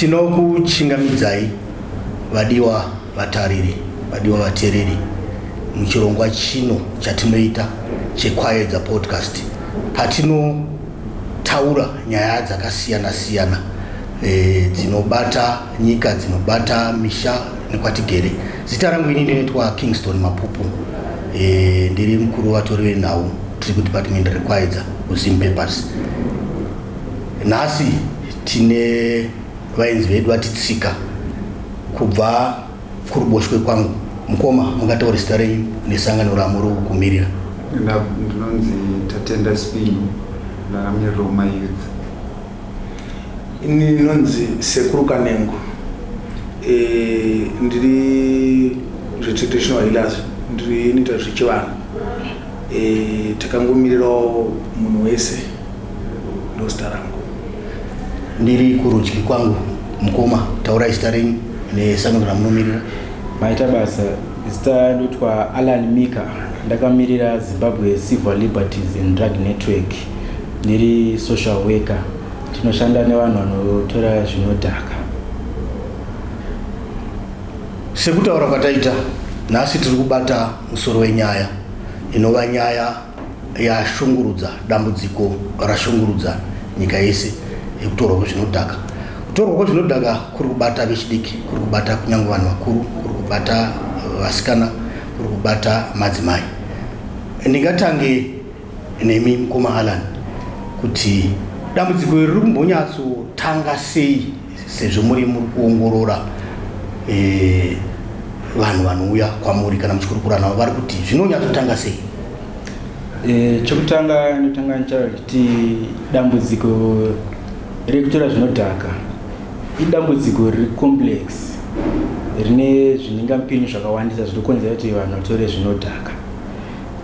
Tinokuchingamidzai vadiwa vatariri, vadiwa vateereri muchirongwa chino chatinoita cheKwayedza Podcast patinotaura nyaya dzakasiyana siyana e, dzinobata nyika, dzinobata misha nekwatigere. Zita rangu ini ndinoitwa Kingston Mapupu e, ndiri mukuru watori venhau tiri kudepartment reKwayedza kuZim Papers. Nhasi tine vaenzi vedu vatitsika kubva kuruboshwe kwangu. Mukoma, mungataura zita renyu nesangano ramuri kumirira? Ndinonzi Tatenda Spini, ndakamirira mayouth. Ini ndinonzi Sekuru Kanengo, ndiri zvetraditional healers, ndiri inoita zvechivanhu. Takangomirirawo munhu wese, ndozita rangu. Ndiri kurudyi kwangu, mukoma, taurai zita renyu nesangano ramunomirira. Maita basa. Zita ndotwa Alan Mika, ndakamirira Zimbabwe Civil Liberties and Drug Network. Ndiri social worker, tinoshanda nevanhu vanotora zvinodhaka. Sekutaura kwataita, nhasi tiri kubata musoro wenyaya inova nyaya yashungurudza, dambudziko rashungurudza nyika yese yekutorwa kwezvinodhaka. Kutorwa kwezvinodhaka kuri kubata vechidiki, kuri kubata kunyange vanhu vakuru, kuri kubata vasikana, kuri kubata madzimai. Ndingatange nemi mukoma Alan kuti dambudziko iri riri kumbonyatsotanga sei, sezvo muri kuongorora vanhu vanouya kwamuri kana muchikurukura navo vari kuti zvinonyatsotanga sei? Chokutanga ndotanga ndichitaura kuti dambudziko rekutora zvinodhaka idambudziko riri complex, rine zviningamupinyi zvakawandisa zvinokonzera kuti vanhu vatore zvinodhaka.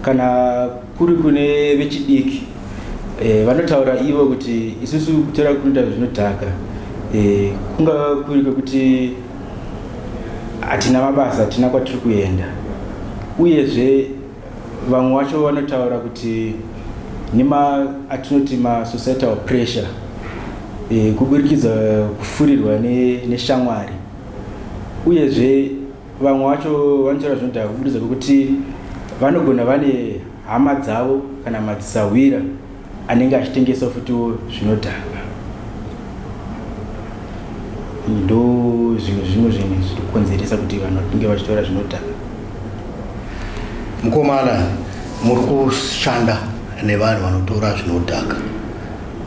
Kana kuri kune vechidiki, vanotaura ivo kuti isusu kutora kunoita zvinodhaka kungava kuri kwekuti hatina mabasa, hatina kwatiri kuenda. Uyezve vamwe vacho vanotaura kuti nema atinoti masocietal pressure, kuburikidza kufurirwa neshamwari. Uyezve vamwe vacho vanotaura zvinodhaka kuburikidza kwekuti vanogona vane hama dzavo kana madzisahwira anenge achitengesa futiwo zvinodhaka. Ndo zvimwe zvinhu zviri kukonzeresa kuti vanhu vange vachitora zvinodhaka. Mukoma Alan, muri kushanda nevanhu vanotora zvinodhaka,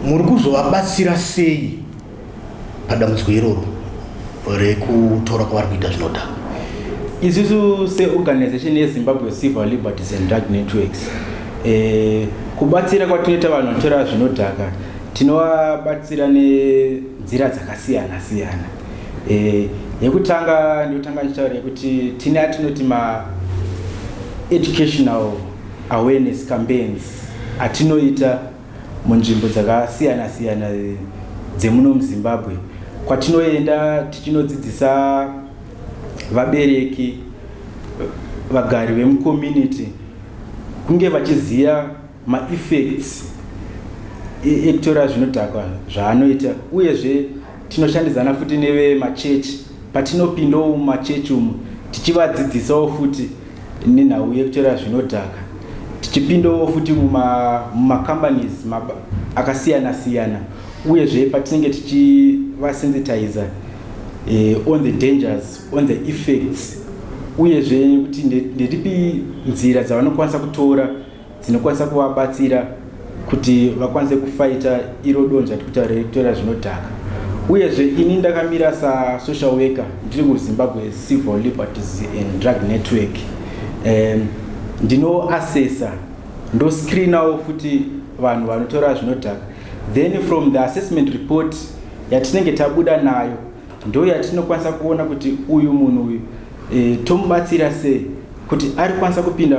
muri kuzovabatsira sei padambudziko iroro rekutora kwavari kuita zvinodhaka? Isusu seorganization yeZimbabwe Civil Liberties and Drug Networks, kubatsira kwatinoita vanhu vanotora zvinodhaka, tinovabatsira nenzira dzakasiyana siyana. Yekutanga ndinotanga ndichitaura yekuti tine atinoti ma-educational awareness campaigns atinoita munzvimbo dzakasiyana siyana dzemuno muZimbabwe, kwatinoenda tichinodzidzisa vabereki, vagari vemucommunity kunge vachiziva maeffects ekutora zvinodhakwa zvaanoita. Uyezve tinoshandidzana futi nevemachechi, patinopindawo mumachechi umu tichivadzidzisawo futi nenhau yekutora zvinodhaka, tichipindawo futi mumacompanies akasiyana siyana. Uyezve patinenge tichivasensitiza on the dangers, on the effects, uyezve kuti nderipi nzira dzavanokwanisa kutora dzinokwanisa kuvabatsira kuti vakwanise kufighta iro donzvo ratiri kutaura rekutora zvinodhaka. Uyezve ini ndakamira sasocial worker, ndiri kuZimbabwe Civil Liberties and Drug Network, ndinoassessa, ndoscreenawo futi vanhu vanotora zvinodhaka. Then from the assessment report yatinenge tabuda nayo, ndo yatinokwanisa kuona kuti uyu munhu uyu tomubatsira sei, kuti ari kwanisa kupinda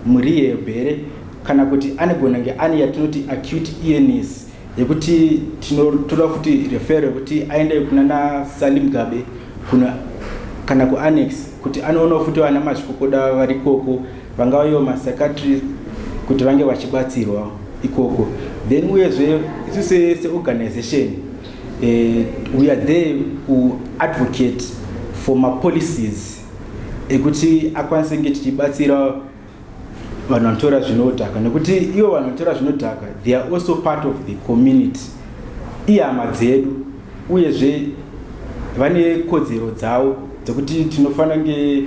murehab here, kana kuti anogona kunge ane yatinoti acute illness yekuti tinotora futi referral yekuti aende kuna naSally Mugabe kuna kana kuAnnex, kuti anoonawo futi vana mazvikokota vari ikoko, vangava ivo mapsychiatrist, kuti vange vachibatsirwa ikoko. Then uyezve isu seorganization. We are there kuadvocate for mapolicies ekuti akwanise kunge tichibatsira vanhu vanotora zvinodhaka, nekuti ivo vanhu vanotora zvinodhaka, they are also part of the community, ihama dzedu, uyezve vane kodzero dzavo dzekuti tinofanira kunge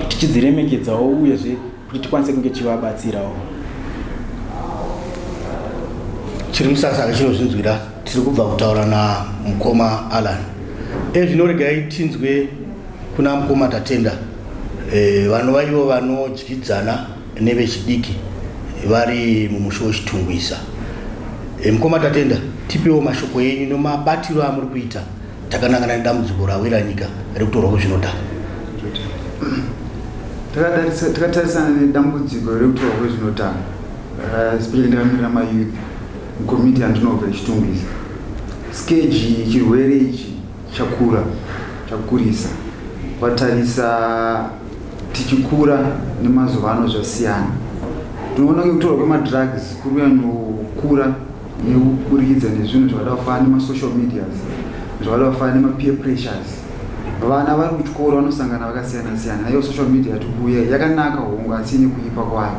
tichidziremekedzawo, uyezve kuti tikwanise kunge tichivabatsirawo. Chiri musasa chinozvinzwira. Tiri kubva kutaura namukoma Alan. Ezvino regai tinzwe kuna mukoma Tatenda, vanova ivo vanodyidzana nevechidiki vari mumusha weChitungwiza. Mukoma Tatenda, tipewo mashoko enyu nemabatiro amuri kuita takanangana nedambudziko rawira nyika rekutorwa kwezvinodhaka. Takatarisana nedambudziko rekutorwa kwezvinodhaka, especially ndakamirira mayouth mucommunity yandinobva, iChitungwiza. Scourge, chirwere ichi chakura, chakurisa. Vatarisa tichikura nemazuva ano zvasiyana. Tinoona nekutorwa kwemadrugs kuri kunyanyokura nekuburikidza nezvinhu zvakada kufanana nemasocial medias, zvakada kufanana nemapeer pressures. Vana vari kuchikoro vanosangana vakasiyana siyana. Naiyo social media yatikuuya yakanaka hongu, asi ine kuipa kwayo,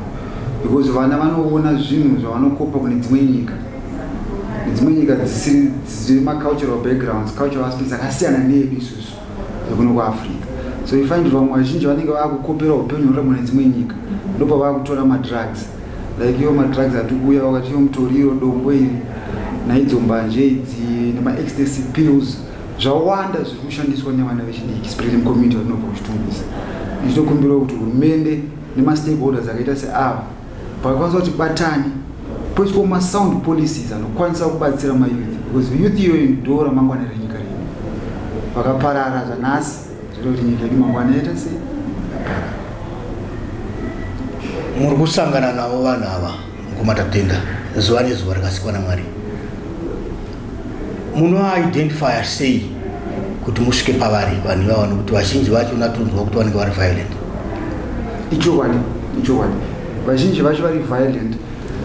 because vana vanoona zvinhu zvavanokopa kune dzimwe nyika, nedzimwe nyika dzisiri dzine macultural backgrounds, cultural aspects akasiyana needu isusu ekuno kuAfrica. So you find vamwe vazhinji vanenge vaakukopera upenyu hunorarama nedzimwe nyika, ndopavakutora madrugs, like iwo madrugs atikuuya wakati iyo mutoriro, dombo iri, naidzo mbanje idzi nemaecstasy pills. Zvawanda zviri kushandiswa nevana vechidiki, especially mucommunity vatinobva kuChitungwiza. Ndichitokumbirawo kuti hurumende nemastakeholders akaita seava pakakwanisa kuti batani poiswa masound policies anokwanisa kubatsira mayouth, because youth iyoyo ndo ramangwana renyika redu. Vakaparara zvanhasi, zviro kuti nyika yedu mangwana yaita sei? Yaparara. Muri kusangana navo vanhu ava, mukoma Tatenda, zuva nezuva rakasikwa naMwari. Munoaidentifya sei kuti musvike pavari vanhu ivava? Nokuti vazhinji vacho natonzwa kuti vanenge vari violent. Ichokwadi, ichokwadi. Vazhinji vacho vari violent,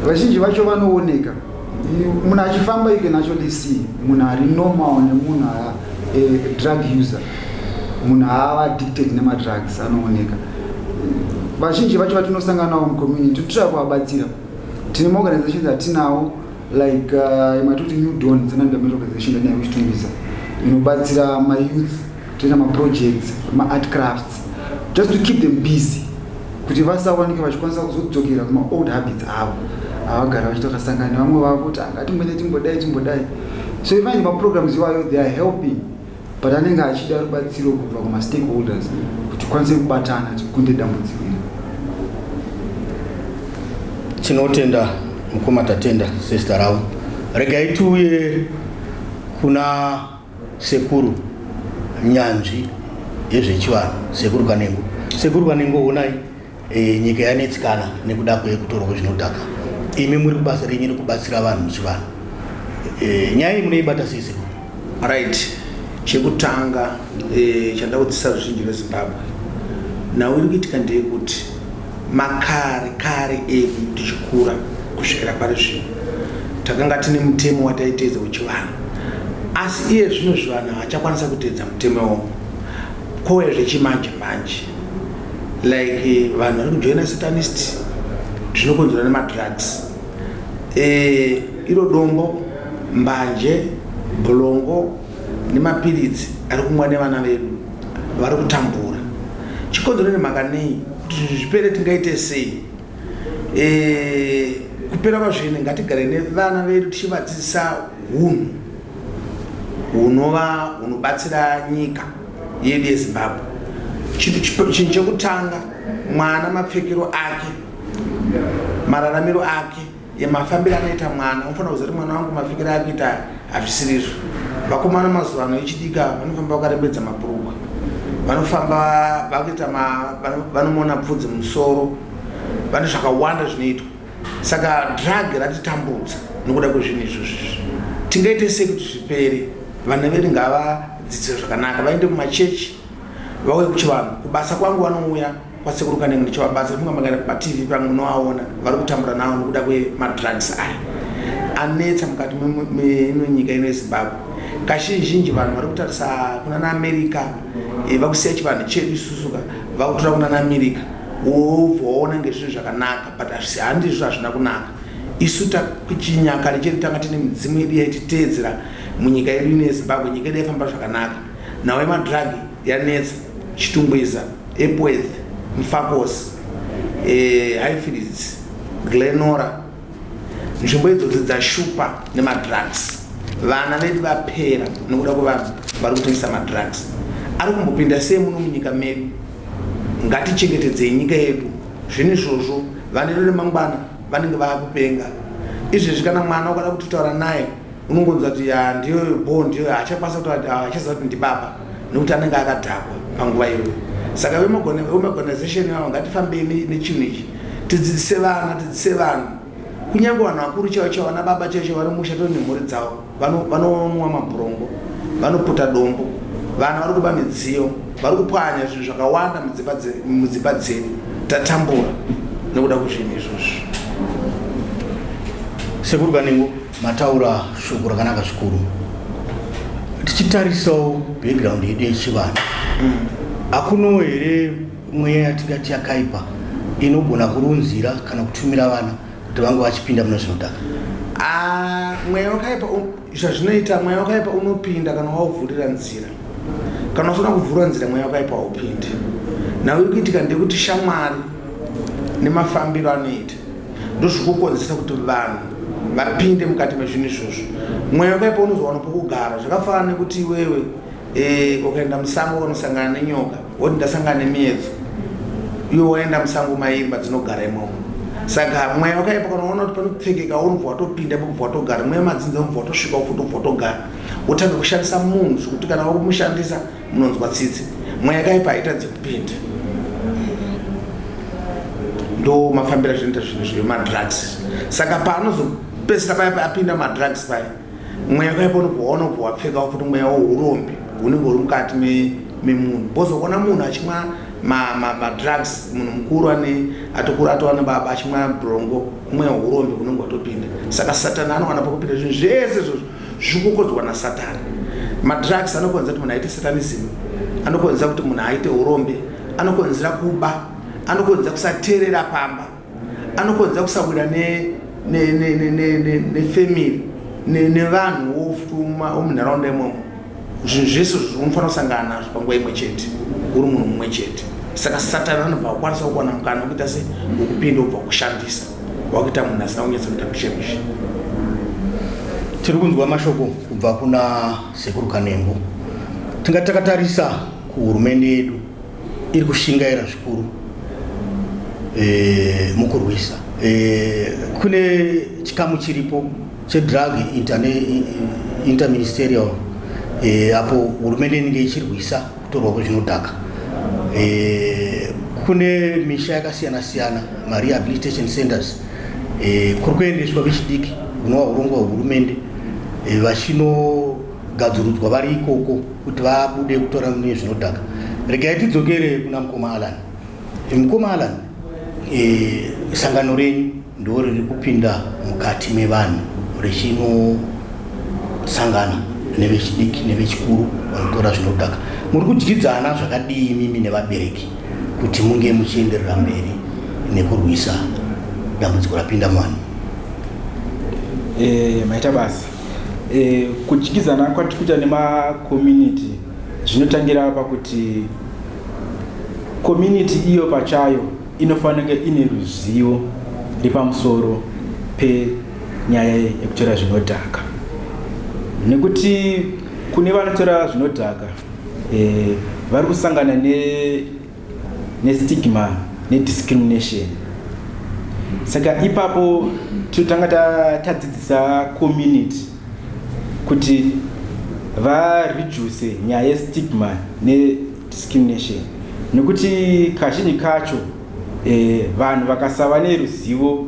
vazhinji vacho vanooneka. Munhu achifamba, you can actually see munhu ari normal nemunhu drug user, munhu ava addicted nemadrugs anooneka. Vazhinji vacho vatinosangana navo mucommunity, totry kuvabatsira. Tine maorganizations atinawo, like imwe atoti New Dawn non-government organization yatinayo kuChitungwiza inobatsira mayouth. Toita maprojects, maart crafts, just to keep them busy kuti vasawanike vachikwanisa kuzodzokera kumaold habits avo avagara vachiita. Vakasangana nevamwe vavo kuti angatimbone timbodai timbodai. So you find maprograms iwayo, they are helping, but anenge achida rubatsiro kubva kumastakeholders kuti tikwanise kubatana tikunde dambudziko iri. Tinotenda, mukoma Tatenda, sezita ravo. Regai tiuye kuna sekuru nyanzvi yezvechivanhu, Sekuru Kanengo. Sekuru Kanengo, onai, nyika yanetsikana nekuda kwekutorwa kwezvinodhaka. Imi muri kubasa renyu rekubatsira vanhu muchivanhu, nyaya iyi munoibata sei, sekuru? Right, chekutanga chanda kudzidzisa ruzhinji rweZimbabwe, nhau iri kuitika ndeyekuti makare kare edu tichikura kusvikira pari zvino, takanga tine mutemo wataiteedza wechivanhu, asi iye zvino zvivanhu havachakwanisa kuteedza mutemo iwomo. Kwouya zvechimanje manje, like vanhu vari kujoina satanist, zvinokonzerwa nemadrugs, iro dombo, mbanje, bulongo nemapiritsi ari kumwa nevana vedu vari kutambura. Chikonzero nemhaka nei? Kuti zvinhu zvipere tingaite sei? Kupera kwazvene, ngatigare nevana vedu tichivadzidzisa hunhu hunova hunobatsira nyika yedu yeZimbabwe. Chinhu chekutanga, mwana mapfekero ake, mararamiro ake, mafambiro anoita mwana. Unofanira kuziva kuti mwana wangu mapfekero akuita hazvisirizvo. Vakomana mazuva ano echidika vanofamba vakarembedza mapurugwa, vanofamba vakuita vanomona pfudzi mumusoro, vane zvakawanda zvinoitwa. Saka drug ratitambudza nokuda kwezvinhu izvozvizvi. Tingaite sei kuti zvipere? Vana vedu ngavadzidziswe zvakanaka, vaende kumachechi, vauye kuchivanhu. Kubasa kwangu vanouya kwasekuru Kanengo ndichivabatsira. Funga makaenda paTV pamwe unovaona vari kutambura navo nokuda kwemadrugs aya. anetsa mukati meino nyika ino yeZimbabwe. Kazhinji vanhu vari kutarisa kuna naAmerica, vakusiya chivanhu chedu isusuka, vakutora kuna naAmerica, wobva waona ngezvinhu zvakanaka, but handizvo, hazvina kunaka. Isu chinyakare chedu tanga tine midzimu yedu yaititeedzera munyika yedu ino yeZimbabwe. Nyika yedu yaifamba zvakanaka. Nhau yemadrug yanetsa. Chitungwiza, Epworth, Mufakose, Highfields, Glenora, nzvimbo idzodzi dzashupa nemadrugs. Vana vedu vapera nokuda kwevanhu vari kutengesa madrugs. Ari kumbopinda sei muno munyika medu? Ngatichengetedzei nyika yedu. Zvinhu izvozvo, vana vedu remangwana vanenge vaakupenga. Izvezvi kana mwana ukada kutitaura naye, unongonzwa kuti, "Ya, ndiyoyo bo, ndiyoyo." Haachakwanisa kutaura, haachaziva kuti ndibaba, nekuti anenge akadhakwa panguva iyoyo. Saka vemaorganization ivavo, ngatifambei nechinhu ichi, tidzidzise vana, tidzidzise vanhu, kunyange vanhu vakuru chaivo chaivo, vana baba chaivo chaivo vari musha tori nemhuri dzavo, vanonwa mabhurongo, vanoputa dombo, vana vari kuba midziyo, vari kupwanya zvinhu zvakawanda mudzimba dzedu. Tatambura nekuda kwezvinhu izvozvo. Sekuru Kanengo, mataura shoko rakanaka zvikuru. Tichitarisawo background yedu yechivanhu, hakunowo here mweya yatingati yakaipa inogona kurunzira kana kutumira vana kuti vange vachipinda mune zvinodhaka? Ah, mweya wakaipa, zvazvinoita, mweya wakaipa unopinda kana wauvhurira nzira. Kana usina kuvhura nzira, mweya wakaipa haupindi. Nhau iri kuitika ndekuti shamwari nemafambiro anoita ndozvikukonzeresa kuti vanhu vapinde mukati mezvinhu izvozvo. Mweya wakaipa unozowana pokugara. Zvakafanana nekuti iwewe ukaenda musango ukanosangana nenyoka, woti, "Ndasangana nemiedzo." Iwe waenda musango mairi madzinogara imomo. Saka mweya wakaipa, kana waona kuti panopfekeka, unobva watopinda, ubva watogara. Mweya madzinza unobva watosvika futi, ubva watogara, wotanga kushandisa munhu, zvekuti kana wakumushandisa munonzwa tsitsi. Mweya yakaipa haitadzi kupinda. Ndo mafambiro azvinoita zvinhu zvemadrugs. Saka paanozopedzisira paya apinda madrugs paya, mweya wakaipa unobva waona, ubva wapfeka futi mweya wourombi unenge uri mukati memunhu. Bozokuona munhu achimwa madrugs, munhu mukuru ane atokura, atova nebaba, achimwa brongo, mweya wourombi unenge watopinda. Saka Satani anowana pokupinda. Zvinhu zvese izvozvo zviri kukodzwa naSatani. Madrugs anokonzera kuti munhu aite satanism, anokonzera kuti munhu aite urombi, anokonzera kuba, anokonzera kusateerera pamba, anokonzera kusawira nefamily, nevanhu vomunharaunda imomo. Zvinhu zvese unofanira kusangana nazvo panguva imwe chete uri munhu mumwe chete. Saka Satani anobva akwanisa kuwana mukana wekuita se wekupinda, ubva kushandisa, wakuita munhu asina kunyatsa kuita mushe mushe. Tiri kunzwa mashoko kubva kuna Sekuru Kanengo. Tingati takatarisa kuhurumende yedu, iri kushingaira zvikuru mukurwisa. Kune chikamu chiripo chedrug interministerial, apo hurumende inenge ichirwisa kutorwa kwezvinodhaka. Kune misha yakasiyana siyana, marehabilitation centers, kuri kuendeswa vechidiki, hunova urongwa hwehurumende, vachinogadzurudzwa vari ikoko kuti vabude kutora mune zvinodhaka. Regai tidzokere kuna mukoma Alan. Mukoma Alan, sangano renyu ndo riri kupinda mukati mevanhu richinosangana nevechidiki nevechikuru vanotora zvinodhaka. Muri kudyidzana zvakadii mimi nevabereki kuti munge muchienderera mberi nekurwisa dambudziko rapinda muvanhu? Maita basa. Kudyidzana kwatiri kuita nemacommunity zvinotangira pakuti community iyo pachayo inofanira kunge ine ruzivo repamusoro penyaya yekutora zvinodhaka, nekuti kune vanotora zvinodhaka, vari kusangana nestigma nediscrimination. Saka ipapo tinotanga tadzidzisa community kuti vareduce nyaya yestigma nediscrimination, nekuti kazhinji kacho vanhu vakasava neruzivo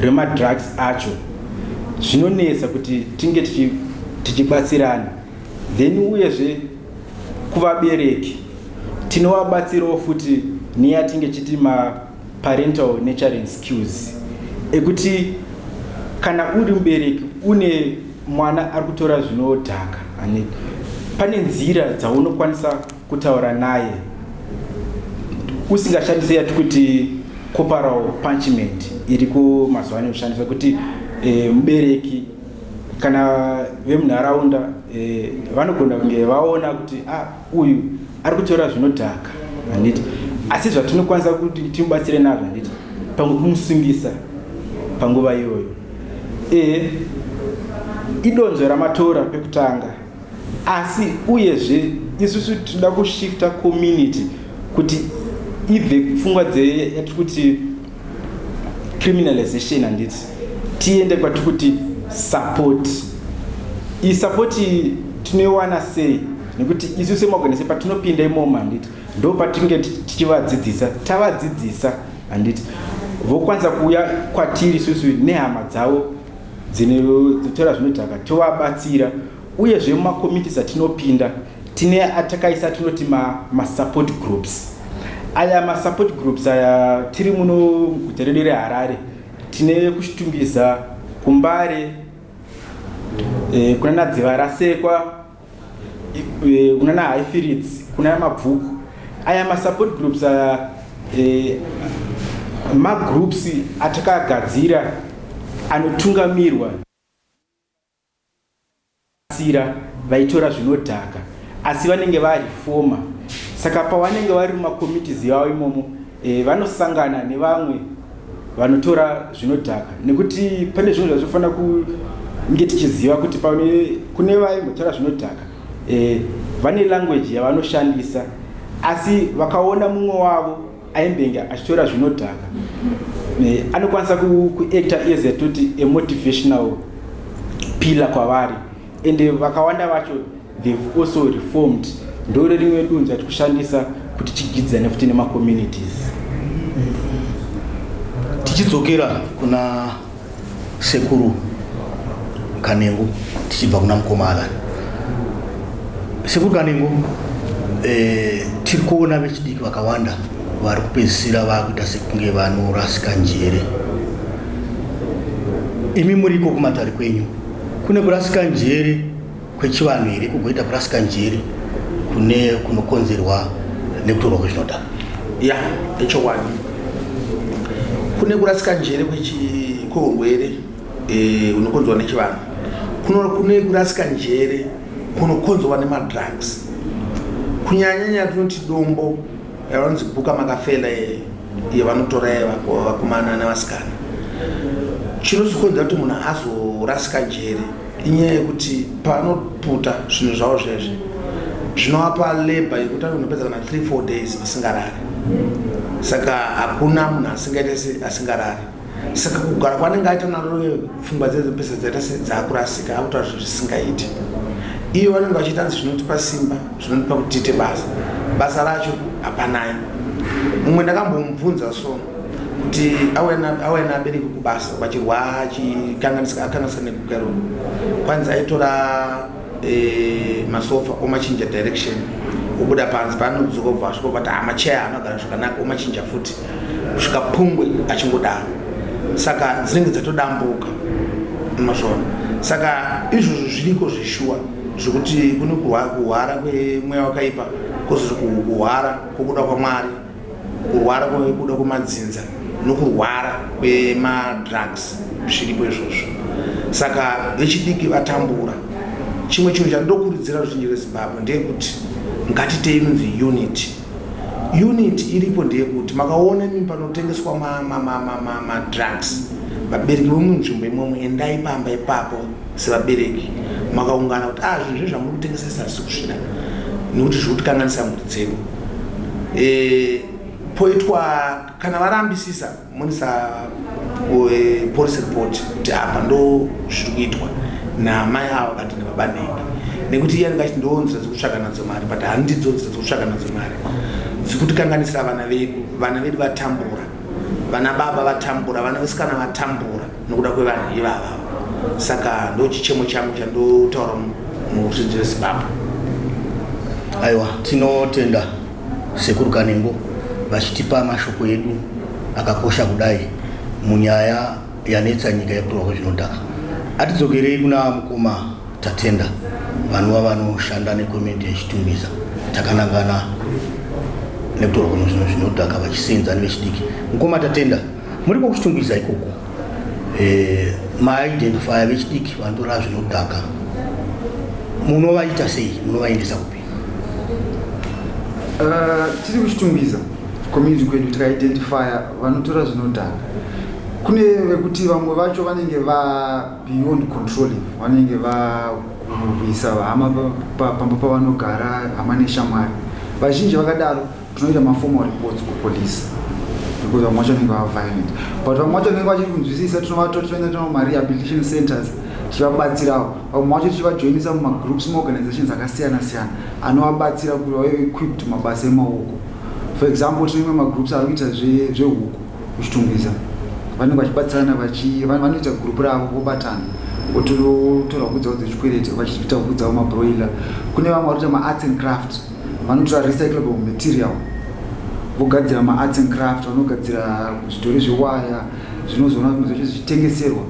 rwemadrugs acho, zvinonetsa kuti tinge tichibatsirana. Then uyezve kuvabereki tinovabatsirawo futi neyatinge chiti maparental nurturing skills, ekuti Kana uri mubereki une mwana ari kutora zvinodhaka, handiti pane nzira dzaunokwanisa kutaura naye usingashandise yati kuti corporal punishment iri kumazuva ano kushandiswa kuti mubereki kana vemunharaunda vanogona kunge vaona kuti ah, uyu ari kutora zvinodhaka, handiti? Asi zvatinokwanisa kuti timubatsire nazvo, handiti, pamwe kumusungisa panguva iyoyo, idonzvo ramatora pekutanga. Asi uyezve isusu tinoda kushifta community kuti ibve pfungwa dzeyatiri kuti criminalization, handiti, tiende kwatiri kuti support. Iyi support tinoiwana sei? Nekuti isu semaorganization patinopinda imomo, handiti, ndo patinge tichivadzidzisa, tavadzidzisa, handiti, vokwanisa kuuya kwatiri isusu nehama dzavo dzinotora zvinodhaka, tovabatsira. Uyezve mumacommunities atinopinda tine atakaisa tinoti masupport groups. Aya masupport groups aya, tiri muno muguta redu reHarare, tine kuChitungwiza, kuMbare, kuna naDzivarasekwa, kuna naHighfields, kuna Mabvuku. Aya masupport groups aya, magroups atakagadzira anotungamirwa tsira vaitora zvinodhaka asi vanenge vareforma. Saka pavanenge vari mumacommunities yavo imomo, vanosangana nevamwe vanotora zvinodhaka, nekuti pane zvinhu zvazvofanira kunge tichiziva kuti kune vaimbotora zvinodhaka, vane language yavanoshandisa. Asi vakaona mumwe wavo aimbenge achitora zvinodhaka, anokwanisa kuacta as yatoti a motivational pillar kwavari, ende vakawanda vacho they've also reformed. Ndore rimwe dunzva rati kushandisa kuti tidyidzane futi nemacommunities. Tichidzokera kuna Sekuru Kanengo, tichibva kuna mukoma Alan, Sekuru Kanengo, tiri kuona vechidiki vakawanda vari kupedzisira vakuita sekunge vanorasika njere. Imi muriko kumatare kwenyu, kune kurasika njere kwechivanhu here, kugoita kurasika njere kune kunokonzerwa nekutorwa kwezvinodhaka? Ya, ichokwadi, kune kurasika njere kweurwere hunokonzerwa nechivanhu, kune kurasika njere kunokonzerwa nemadrugs, kunyanyanya tinoti dombo ravanonzi buka makafela yevanotora vakomana nevasikana. Chinozokonzera kuti munhu azorasika njere inyaya yekuti paanoputa zvinhu zvavo zvezve zvinovapa labour yekuti anonopedza kana 3 4 days vasingarari. Saka hakuna munhu asingaite se asingarari. Saka kugara kwanenge aita naro, pfungwa dzedzopesa dzaita sedzaakurasika, akutaura zvinhu zvisingaiti. Iyo vanenge vachiita nzi zvinotipa simba, zvinotipa kuti tiite basa, basa racho hapanai. Mumwe ndakambomubvunza so kuti auya neabereki kubasa vachirwa, achikanganisika, akanganisika nekugaro, kwanzi aitora masofa omachinja direction, obuda panze, paanodzoka obva asvika obva ti macheya anogara zvakanaka, omachinja futi kusvika pungwe, achingodaro. Saka dzinenge dzatodambuka mazvona. Saka izvozvo zviriko zveshuwa, zvekuti kune kurwara kwemweya wakaipa, kwozoti kurwara kwokuda kwaMwari, kurwara kwekuda kwemadzinza nokurwara kwemadrugs, zviripo izvozvo. Saka vechidiki vatambura. Chimwe chinhu chandinokurudzira ruzhinji rweZimbabwe ndeyekuti ngatitei inonzi unity. Unity iripo ndeyekuti makaona imi panotengeswa madrugs, vabereki vemunzvimbo imomo, endai pamba ipapo sevabereki makaungana kuti ah, zvinhu zve zvamuri kutengesesa hazvisi kusvida nekuti zviri kutikanganisa mhuri dzedu. Poitwa kana varambisisa, monisa police report kuti apa ndo zviri kuitwa namai ava kati nebaba nenge, nekuti iye anenge achiti ndo nzira dzekutsvaga nadzo mari, but handidzo nzira dzekutsvaga nadzo mari dzikutikanganisira vana vedu. Vana vedu vatambura, vana baba vatambura, vana vesikana vatambura nokuda kwevanhu ivava. Saka ndo chichemo changu chandotaura muruzhinji rweZimbabwe. Aiwa, tinotenda Sekuru Kanengo vachitipa mashoko edu akakosha kudai munyaya. yanetsa nyika yekutorwa kwezvinodhaka. Atidzokerei kuna mukoma Tatenda vanova vanoshanda necommunity yeChitungwiza takanangana nekutorwa kwezvinhu zvinodhaka vachisenza nevechidiki. Mukoma Tatenda, muri kuChitungwiza ikoko, maidentifya vechidiki vanotora zvinodhaka, munovaita sei? Munovaendesa kupi? Tiri kuChitungwiza community kwedu, tikaidentifya vanotora zvinodhaka, kune vekuti vamwe vacho vanenge va beyond controlling, vanenge vakurwisa hama pamba pavanogara, hama neshamwari. Vazhinji vakadaro tinoita maformal reports kupolice because vamwe vacho vanenge vaviolent, but vamwe vacho vanenge vachiri kunzwisisa, tinovatora toenda navo marehabilitation centers tichivabatsirawo. Vamwe vacho tichivajoinisa mumagroups, maorganizations akasiyana siyana anovabatsira kuti vave equipped mabasa emaoko. For example, tine imwe magroups ari kuita zvehuku kuChitungwiza, vanenge vachibatsirana, vanoita group ravo, vobatana, votora huku dzavo dzechikwereti, vachiita huku dzavo mabroiler. Kune vamwe vari kuita maarts and craft, vanotora recyclable material vogadzira maarts and craft, vanogadzira zvidhori zvewaya zvinozoona zvichitengeserwa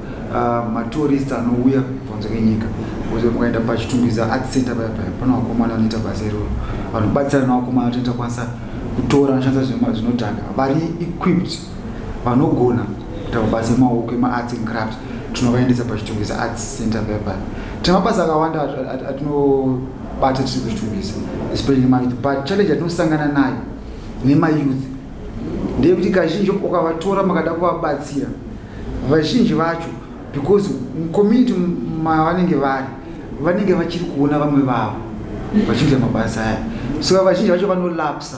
matourist anouya kunze kwenyika. Mukaenda paChitungwiza Art Center paya paya, pane vakomana vanoita basa iroro, vanobatsirana navakomana vatoita kwanisa kutora vanoshandisa zvinodhaka, vari equipped, vanogona kuita mabasa emaoko emaarts and craft. Tinovaendesa paChitungwiza Arts Center paya paya. Tine mabasa akawanda atinobata tiri kuChitungwiza, especially nemayouth, but challenge yatinosangana nayo nemayouth ndeyekuti kazhinji ukavatora makada kuvabatsira, vazhinji vacho, because mucommunity mavanenge vari, vanenge vachiri kuona vamwe vavo vachiita mabasa aya, saka vazhinji vacho vanolapsa,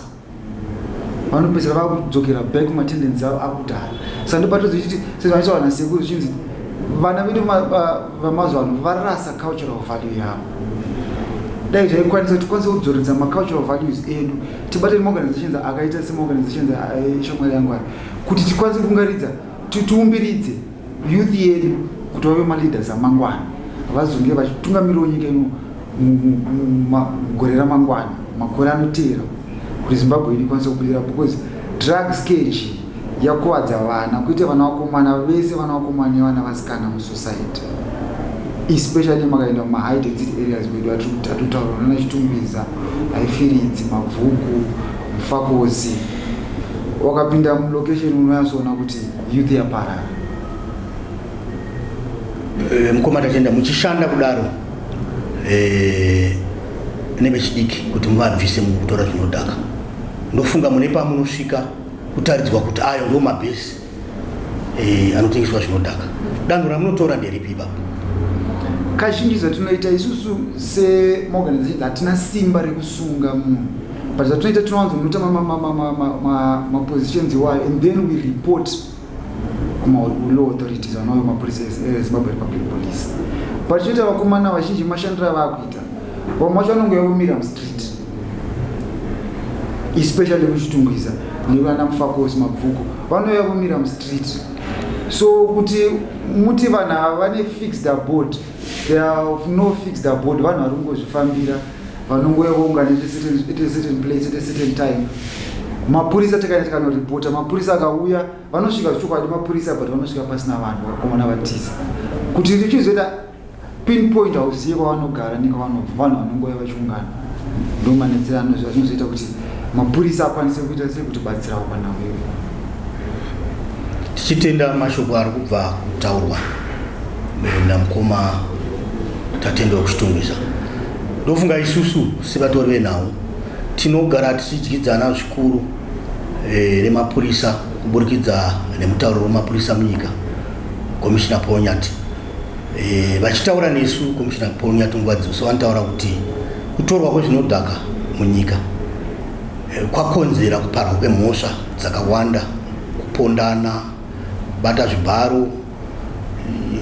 vanopedzisira vakudzokera back kumatendency avo akudhara. Saka ndopatozochiti sezvanoita vana sekuru, zvichinzi vana vedu vamazuva ano varasa cultural value yavo. Dai zvaikwanisa kuti tikwanise kudzoredza macultural values edu, tibate nemaorganizations akaita semaorganizations eshamwari yangu aya, kuti tikwanise kungaridza, tiumbiridze youth yedu kuti vave maleaders amangwana, vazonge vachitungamirirawo nyika ino mugore ramangwana, makore anoteera, kuti Zimbabwe yedu ikwanise kubudirira, because drug scourge yakuvadza vana, kuite vana vakomana vese, vana vakomana nevana vasikana musociety, especially makaenda mumahigh density areas kwedu atinotaura nana Chitungwiza, Highfields, Mabvuku, Mufakose. Wakapinda mulocation unonyatsoona kuti youth yaparara. Mukoma Tatenda, muchishanda kudaro nevechidiki kuti muvabvise mukutora zvinodhaka, ndofunga mune pamunosvika kutaridzwa kuti ayo ndo mabhesi anotengeswa zvinodhaka. Danho ramunotora nderipi ipapo? Kazhinji zvatinoita isusu semaorganizations, hatina simba rekusunga munhu, but zvatinoita, tinowanzonota mapositions iwayo and then we report kumalaw authorities vanove mapurisa eZimbabwe Republic Police. But tinoita vakomana vazhinji mashandiro avakuita, vamwe vacho vanongouya vomira mustreet, especially kuChitungwiza nevana Mufakose, Mabvuku, vanouya vomira mustreet. So kuti muti vanhu ava vane fixed abode, they are of no fixed abode. Vanhu vari kungozvifambira, vanongouya voungana at a certain place at a certain time. Mapurisa takaenda tikanoripota, mapurisa akauya, vanosvika zvechokwadi mapurisa, but vanosvika pasina vanhu, vakomana vatiza. Kuti tichizoita pinpoint, hauzive kwavanogara nekwavanobva. Vanhu vanongouya vachiungana, ndo manetsero azvinozoita kuti mapurisa akwanise kuita sei, kutibatsirawo panhau iyoyo. Tichitenda mashoko ari kubva kutaurwa namukoma Tatenda wekuChitungwiza, ndofunga isusu sevatori venhau tinogara tichidyidzana zvikuru nemapurisa kuburikidza nemutauriri wemapurisa munyika, Commissioner Paul Nyathi. Vachitaura nesu, Commissioner Paul Nyathi nguva dzose vanotaura kuti kutorwa kwezvinodhaka munyika kwakonzera kuparwa kwemhosva dzakawanda, kupondana, kubata zvibharo,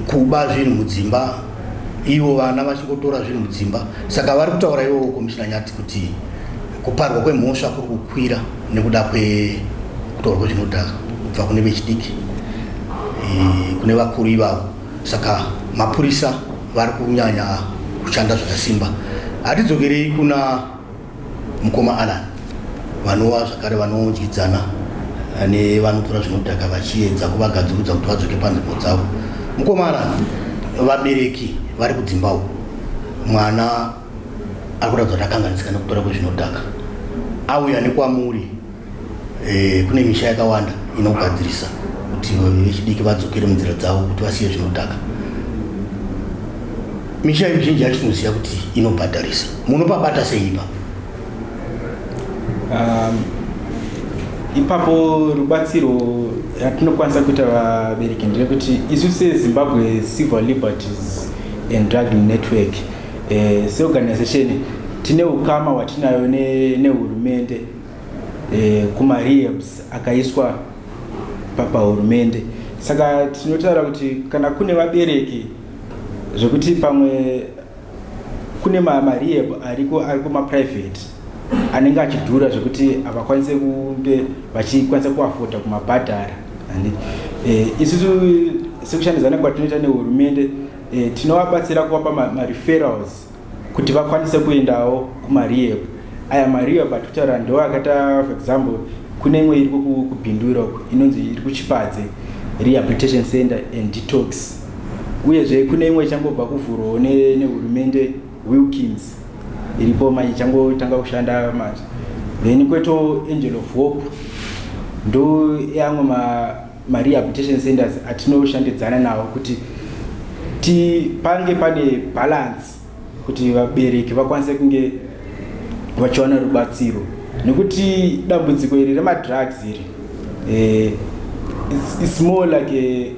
kuba zvinhu mudzimba, ivo vana vachingotora zvinhu mudzimba. Saka vari kutaura ivovo Commissioner Nyathi kuti kuparwa kwemhosva kuri kukwira nekuda kwekutorwa kwezvinodhaka kubva kune vechidiki, kune vakuru ivavo. Saka mapurisa vari kunyanya kushanda zvakasimba. Hatidzokerei kuna mukoma Alan, vanova zvakare vanodyidzana. Nevanotora zvinodhaka vachiedza kuvagadzurudza kuti vadzoke panzvimbo dzavo. Mukomana, vabereki vari kudzimba uku, mwana ari kuratidza kuti akanganisika nekutora kwezvinodhaka, auya nekwamuri. Kune misha yakawanda inogadzirisa kuti vechidiki vadzokere munzira dzavo, kuti vasiye zvinodhaka. Misha mizhinji yacho tinoziva kuti inobhadharisa. Munopabata sei ipapo? Ipapo rubatsiro ratinokwanisa kuita vabereki nderekuti isu seZimbabwe Civil Liberties and Drug Network, seorganization, tine ukama hwatinayo nehurumende kumarehabs akaiswa pahurumende. Saka tinotaura kuti kana kune vabereki zvekuti pamwe kune marehab ariko, ari kumaprivate, anenge achidhura zvekuti havakwanise kunge vachikwanisa kuafforda kumabhadhara, handiti? Isusu sekushandidzana kwatinoita nehurumende, tinovabatsira kuvapa mareferrals kuti vakwanise kuendawo kumarehab aya. Marehab atikutaura ndo akaita, for example, kune imwe iri kuBindura uku, inonzi iri kuChipadze Rehabilitation Center and Detox. Uyezve kune imwe ichangobva kuvhurwawo nehurumende, Wilkins, iripo manje, ichangotanga kushanda manje. Then kweto Angel of Hope. Ndo yamwe marehabilitation centers atinoshandidzana nawo kuti pange pane balance, kuti vabereki vakwanise kunge vachiwana rubatsiro, nekuti dambudziko iri remadrugs iri, it's more like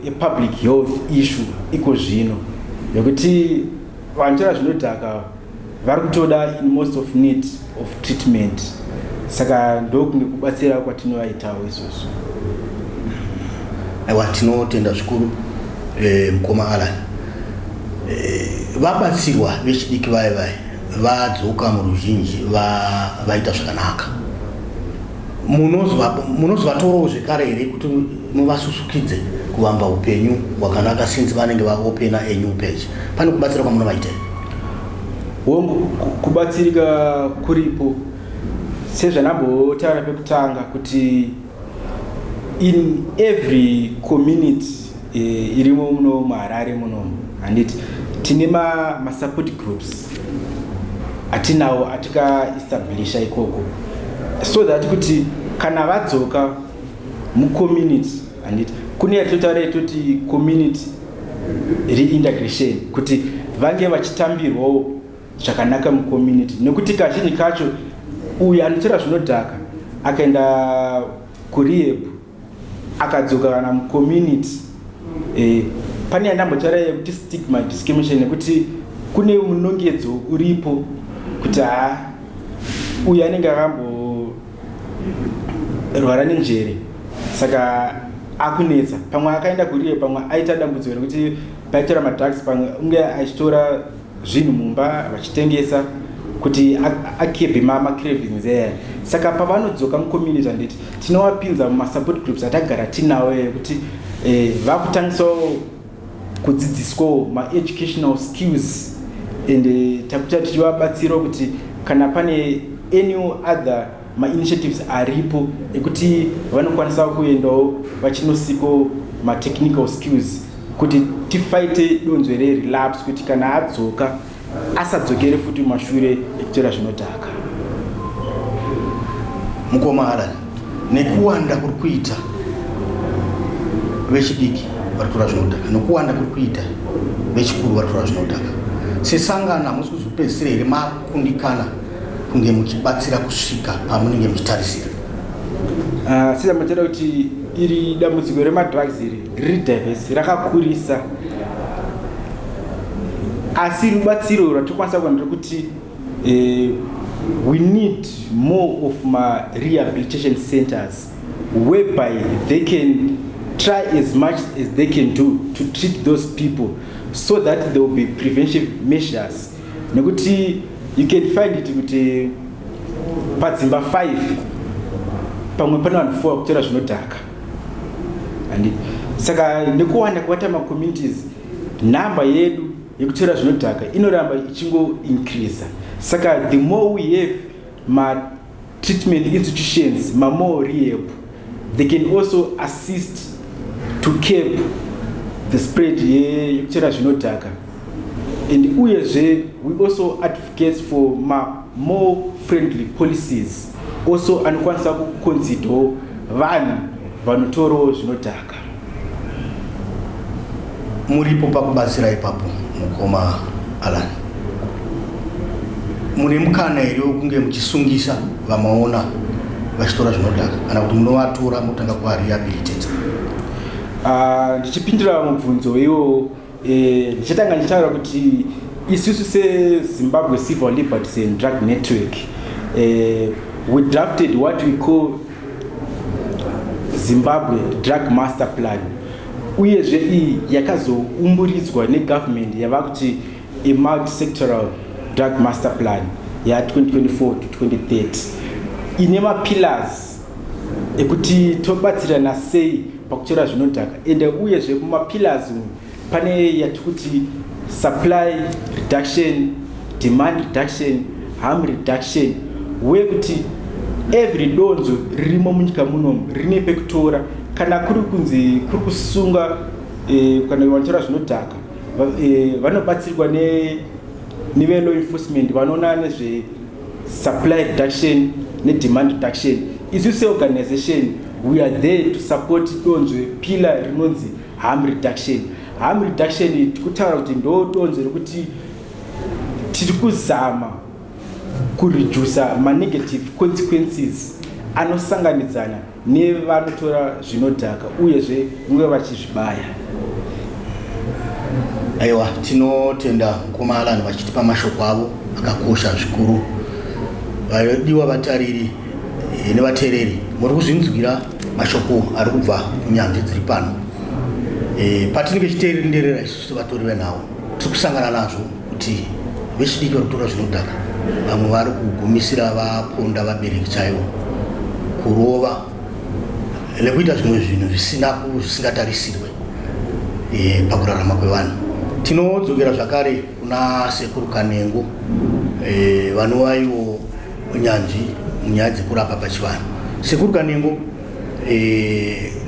a public health issue iko zvino, nekuti vanotora zvinodhaka vari kutoda in most of need of treatment. Saka ndokunge kubatsira kwatinovaitawo isusu. Aiwa, tinotenda zvikuru, mukoma Alan. Vabatsirwa vechidiki vaya vaya vadzoka muruzhinji, vaita zvakanaka. Munozovatorawo zvekare here kuti muvasusukidze kuvamba upenyu hwakanaka, since vanenge vaopena a new page? Pane kubatsira kwamunovaita here? Hongu, kubatsirika kuripo. Sezvanambotaura pekutanga kuti in every community irimo muno muHarare munomu, handiti, tine masupport groups atinawo atikaestablisha ikoko, so that kuti kana vadzoka mucommunity, handiti, kune yatinotaura yetoti community reintegration, kuti vange vachitambirwawo zvakanaka mucommunity. Nekuti kazhinji kacho uyu anotora zvinodhaka akaenda kurehab, akadzoka kana mucommunity, pane yandambotaura yekuti stigma, discrimination, nekuti kune munongedzo uripo kuti ha, uyu anenge akamborwara nenjere, saka akunetsa. Pamwe akaenda kurehab, pamwe aita dambudziko rekuti paitora madrugs, pamwe unge achitora zvinhu mumba vachitengesa kuti akebe macravings aya. Saka pavanodzoka mucommunity, handiti, tinovapinza mumasupport groups atagara tinawo, ekuti vakutangisawo kudzidziswawo maeducational skills, and takuta tichivabatsirawo kuti kana pane any other mainitiatives aripo ekuti vanokwanisa kuendawo vachinosiko matechnical skills, kuti tifighte donzvo rerelapse, kuti kana adzoka asadzokere futi mumashure ekutora zvinodhaka. Mukoma Alan, nekuwanda kuri kuita vechidiki vari kutora zvinodhaka, nekuwanda kuri kuita vechikuru vari kutora zvinodhaka, sesangano hamusi kuzopedzisira here makundikana kunge muchibatsira kusvika pamunenge muchitarisira? Sezamataura kuti iri dambudziko remadrugs iri riri diverse, rakakurisa, asi rubatsiro rwatinokwanisa kuwana rekuti we need more of ma-rehabilitation centers whereby they can try as much as they can do to treat those people, so that there will be prevention measures. Nekuti you can find it kuti padzimba 5 pamwe pane vanhu 4 kutora zvinodhaka, handiti? Saka nekuwanda kwaita macommunities, nhamba yedu yekutora zvinodhaka inoramba ichingoincreasa. Saka the more we have matreatment institutions, mamore rehab. They can also assist to curb the spread yekuchera zvinodhaka. And uyezve we also advocate for ma more friendly policies also anokwanisa kuconsiderwo vanhu vanotorawo zvinodhaka. Muripo pakubatsira ipapo, mukoma Alan, mune mukana here wekunge muchisungisa vamaona vachitora zvinodhaka, kana kuti munovatora motanga kuvarehabilitate? Ndichipindura mubvunzo iwowo, ndichatanga ndichitaura kuti isusu seZimbabwe Civil Liberties and Drug Network, we drafted what we call Zimbabwe Drug Master Plan. Uyezve iyi yakazoumburudzwa negovernment yava kuti a multisectoral drug master plan ya2024 to 2030, ine mapillars ekuti tobatsirana sei pakutora zvinodhaka. Ende uyezve mumapillars umu pane yati kuti supply reduction, demand reduction, harm reduction, wekuti every donzo ririmo munyika munomu rine pekutora. Kana kuri kunzi kuri kusunga kana vanotora zvinodhaka, vanobatsirwa neve-law enforcement vanoona nezve supply reduction nedemand reduction. Isu seorganization, we are there to support donzvo pillar rinonzi harm reduction. Harm reduction tikutaura kuti ndo donzvo rekuti tiri kuzama kuredusa manegative consequences anosanganidzana nevanotora zvinodhaka, uyezve kunge vachizvibaya. Aiwa, tinotenda mukoma Alan vachitipa mashoko avo akakosha zvikuru. Vadiwa vatariri nevateereri, muri kuzvinzwira mashoko ari kubva kunyanzvi dziri pano. Patinenge tichitenderera isusu sevatori venhau, tiri kusangana nazvo kuti vechidiki vari kutora zvinodhaka, vamwe vari kugumisira vaponda vabereki chaivo, kurova nekuita zvimwe zvinhu zvisina zvisingatarisirwe pakurarama kwevanhu. Tinodzokera zvakare kuna Sekuru Kanengo, vanova ivo nyanzvi munyaya dzekurapa pachivanhu. Sekuru Kanengo,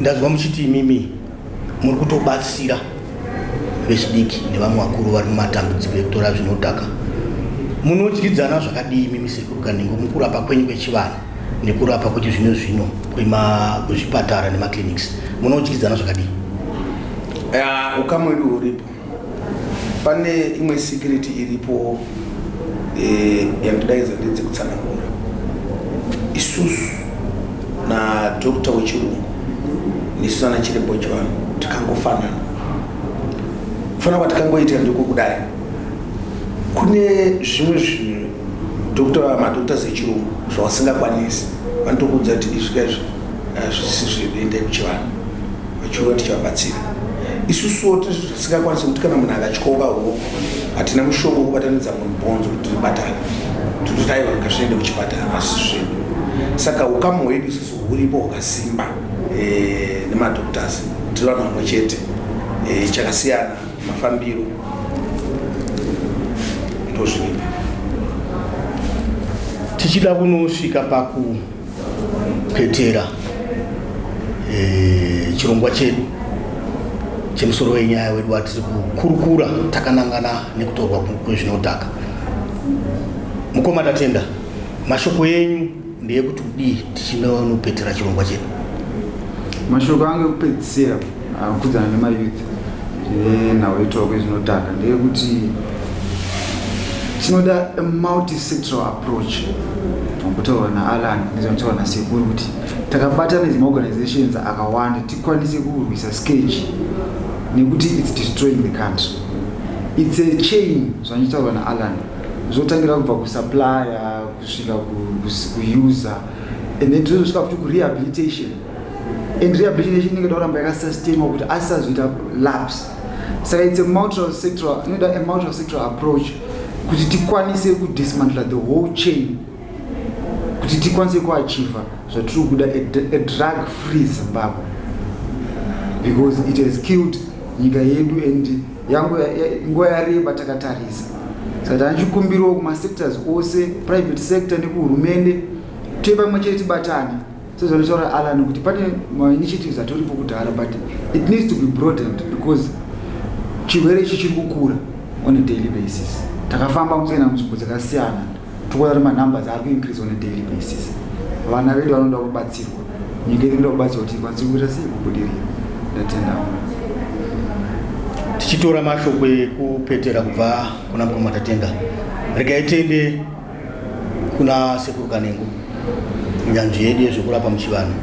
ndanzwa muchiti imimi muri kutobatsira vechidiki nevamwe vakuru vari mumatambudziko ekutora zvinodhaka. Munodyidzana zvakadii imimi, Sekuru Kanengo, mukurapa kwenyu kwechivanhu nekurapa kwechizvino zvino kwezvipatara nemaclinics? Munodyidzana zvakadii? Ukama hwedu huripo. Pane imwe security iripo yandidaidza ndedzekutsanangura. Isusu nadoctor wechirungu nesu ana chiremba wechivanhu tikangofanana. Kufanana kwatikangoita ndekokudai: kune zvimwe zvinhu doctor, madoctors echirungu zvavasingakwanisi, vanotokuudza kuti izvi kaizvi hazvisi zvedu, endai kuchivanhu. Vachirungu tichavabatsira. Isusuwo tine zvinhu zvatisingakwanisi, kuti kana munhu akatyoka ruoko, hatina mushonga wekubatanidza munhu bhonzo kuti ribatane. Tototi aiwa, ngazviende kuchipatara, asi zvedu. Saka ukama hwedu isusu huripo hwakasimba nemadoctors. Tiri vanhu vamwe chete, chakasiyana mafambiro, ndozviripo. Tichida kunosvika pakupetera chirongwa chedu chemusoro wenyaya wedu watiri kukurukura takanangana nekutorwa kwezvinodhaka, mukoma Tatenda, mashoko enyu ndeyekuti kudii tichinonopetera chirongwa chedu? Mashoko angu ekupedzisira kudzana nemayouth nenhau yetorwa kwezvinodhaka ndeyekuti tinoda a multisectoral approach. Mambotaurwa naAlan nezvanotaurwa nasekuru kuti takabatana nedzemaorganizations akawanda tikwanise kurwisa scourge, nekuti it's destroying the country. It's a chain. Zvanotaurwa naAlan zvotangira kubva kusupplier kusvika kuuser, and then tozosvika futi kurehabilitation, and rehabilitation inenge kuramba yakasustainwa kuti asazoita lapse. Saka it's a multi-sectoral, inoda a multi-sectoral approach kuti tikwanise kudismantla the whole chain, kuti tikwanise kuachieva zvatiri kuda, a drug free Zimbabwe, because it has killed nyika yedu and nguva yareba takatarisa. Saka tanichikumbirawo kumasectors ose, private sector nekuhurumende, tive pamwe chete, tibatane. Sezvanotaura Alan kuti pane mainitiatives atoripo kudhara, but it needs to be broadened because chirwere ichi chiri kukura on a daily basis. Takafamba mukuenda munzvimbo dzakasiyana, tikuona kuti manumbers ari kuincrease on a daily basis. Vana vedu vanoda kubatsirwa, nyika yedu inoda kubatsirwa kuti ikwanise kuita sei, kubudirira. Ndatenda. Tichitora mashoko ekupetera kubva kuna mukoma Tatenda, regai tiende kuna Sekuru Kanengo, nyanzvi yedu yezvekurapa muchivanhu.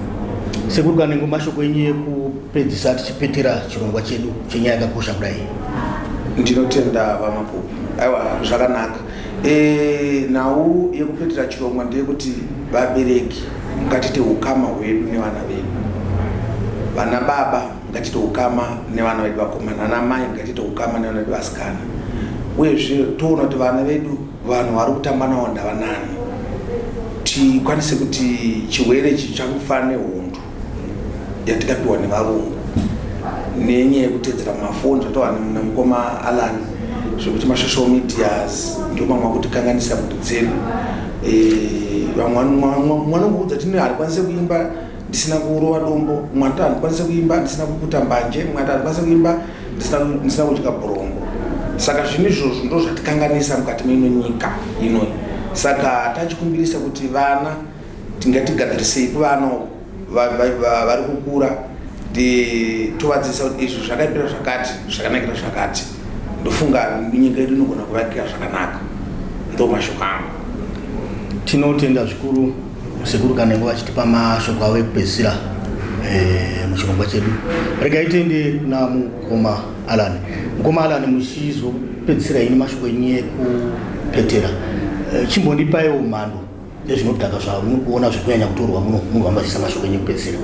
Sekuru Kanengo, mashoko enyu ekupedzisa tichipetera chirongwa chedu chenyaya yakakosha kudai. Ndinotenda, VaMapupu. Aiwa, zvakanaka. Nhau yekupetera chirongwa ndeyekuti vabereki ngatiite ukama hwedu nevana vedu, vana baba ngatiite ukama nevana vedu vakomana, ana mai ngatiite ukama nevana vedu vasikana. Uyezve toona kuti vana vedu, vanhu vari kutamba navo ndavanani, tikwanise kuti chirwere ichi changofanana nehondo yatikapiwa nevarungu nenyaya yekutedzera mumafoni, zvatova namukoma Alan, zvekuti masocial medias ndio mamwe akutikanganisa mhuri dzedu. Vamwe vanongoudza tine handikwanise kuimba ndisina kurova dombo, mumwe anoti handikwanise kuimba ndisina kuputa mbanje, mumwe ati handikwanise kuimba ndisina kudya bhurongo. Saka zvinhu izvozvo ndo zvatikanganisa mukati meino nyika inoi. Saka tachikumbirisa kuti vana tingatigadzirisei kuvana uku vari kukura, tovadzidzisa kuti izvi zvakaipira zvakati, zvakanakira zvakati. Ndofunga nyika yedu inogona kuvakika zvakanaka. Ndo mashoko angu. Tinotenda zvikuru Sekuru Kanengo vachitipa mashoko avo ekupedzisira muchirongwa chedu. Regai tiende kuna mukoma Alan. Mukoma Alan, muchizopedzisira ini mashoko enyu ekupetera, chimbondipaiwo mhando yezvinodhaka zvamuri kuona zvekunyanya kutorwa muno, mubva mashoko enyu ekupedzisira.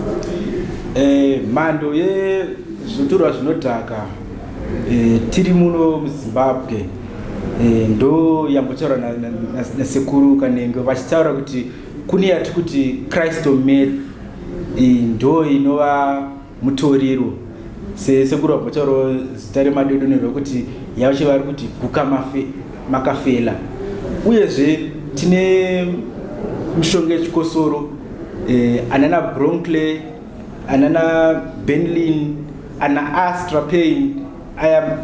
Mhando yezvinotorwa zvinodhaka tiri muno muZimbabwe ndo yambotaura naSekuru Kanenge vachitaura kuti kune yati kuti crystal meth, ndo inova mutoriro. Sekuru vambotaurawo zita remadodonero rekuti yacho vari kuti guka makafela. Uyezve tine mishonga yechikosoro, anana Broncleer, anana Benylin, ana Astrapain. Aya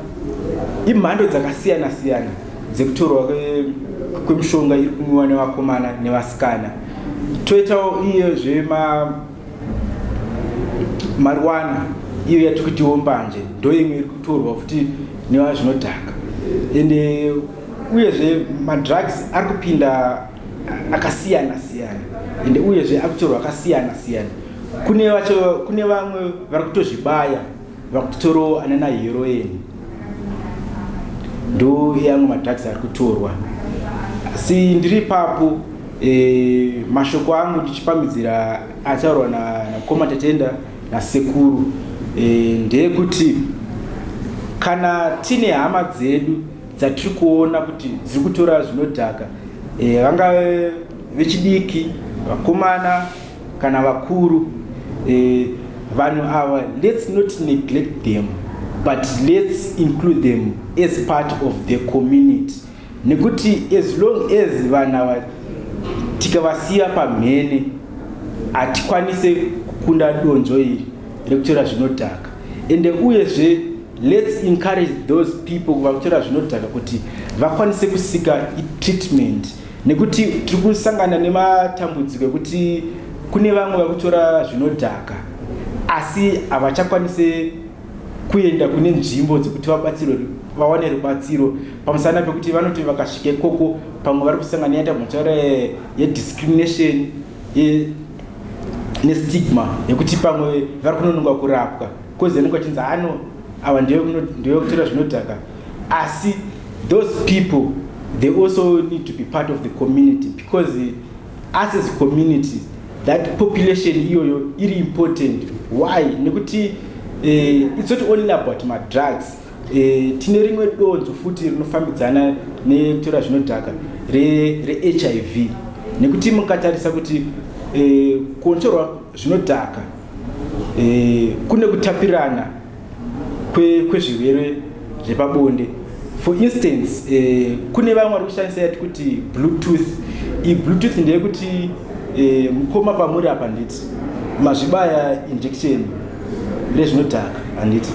imhando dzakasiyana siyana dzekutorwa kwemishonga iri kumwiwa nevakomana nevasikana. Toitawo iyozve marijuana, iyo yatiri kutiwo mbanje, ndo imwe iri kutorwa futi nevazvinodhaka. Ende uyezve madrugs ari kupinda akasiyana siyana, ende uyezve ari kutorwa akasiyana siyana. Kune vacho, kune vamwe vari kutozvibaya, vakutotorawo anana heroin. Ndo yamwe madrugs ari kutorwa. Asi ndiri ipapo, mashoko angu ndichipamhidzira ataurwa namukoma Tatenda nasekuru ndeyekuti kana tine hama dzedu dzatiri kuona kuti dziri kutora zvinodhaka, vangave vechidiki, vakomana kana vakuru, vanhu ava, let's not neglect them, but let's include them as part of the community, nekuti as long as vanhu ava tikavasiya pamhene, hatikwanise kukunda donzvo iri rekutora zvinodhaka. Ende uyezve let's encourage those people vakutora zvinodhaka kuti vakwanise kusika treatment, nekuti tiri kusangana nematambudziko ekuti kune vamwe vakutora zvinodhaka asi havachakwanise kuenda kune nzvimbo dzekuti vabatsirwe, vawane rubatsiro, pamusana pekuti vanoti vakasvika ikoko pamwe vari kusangana yaita mutaura yediscrimination nestigma yekuti pamwe vari kunononga kurapwa 'cause anenge vachinzi ano ava ndevekutora zvinodhaka. Asi those people, they also need to be part of the community, because us as a community, that population iyoyo iri important. Why? Nekuti it's not only about madrugs. Tine rimwe donzo futi rinofambidzana nekutora zvinodhaka reHIV, nekuti mukatarisa kuti kunotorwa zvinodhaka kune kutapirana kwezvirwere zvepabonde. For instance, kune vamwe vari kushandisa yati kuti bluetooth. Iyi bluetooth ndeyekuti Mukoma pamuri apa, handiti mazvibaya injection rezvinodhaka? Handiti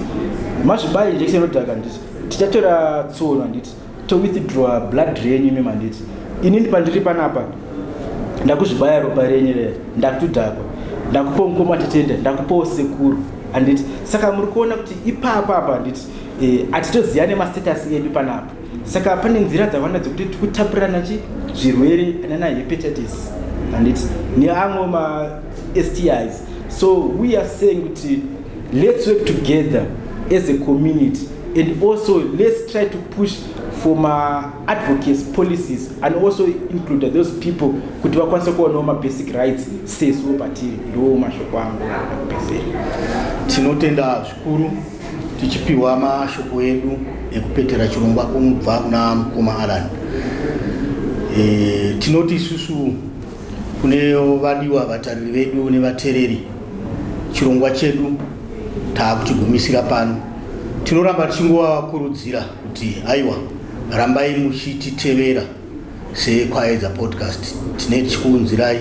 mazvibaya injection inodhaka? Handiti tichatora tsono, handiti towithdraw blood renyu imimi? Handiti inini pandiri panapa ndakuzvibaya ropa renyu reya, ndakutodhakwa, ndakupawo mukoma Tetenda, ndakupawo sekuru, handiti? Saka muri kuona kuti ipapa apa, handiti hatitoziva nemastatus edu panapa. Saka pane nzira dzakawanda dzekuti tikutapurirana chi zvirwere anana hepatitis, handiti, neamwe maSTIs. So we are saying kuti let's work together as a community and also let's try to push for maadvocacy policies and also include those people kuti vakwanise kuonawo mabasic rights sesuwo patiri. Ndo mashoko angu akupedzera. Tinotenda zvikuru tichipiwa mashoko edu ekupetera chirongwa kubva kuna mukoma Alan. Tinoti isusu kune vadiwa vatariri vedu nevateereri, chirongwa chedu taakuchigumisira pano. Tinoramba tichingovakurudzira kuti aiwa, rambai muchititevera seKwaedza Podcast. Tine tichikuunzirai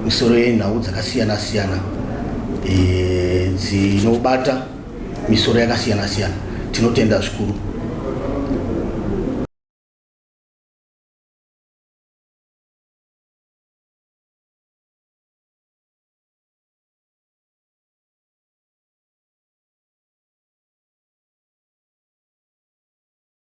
misoro yenhau dzakasiyana siyana dzinobata misoro yakasiyana siyana. Tinotenda zvikuru.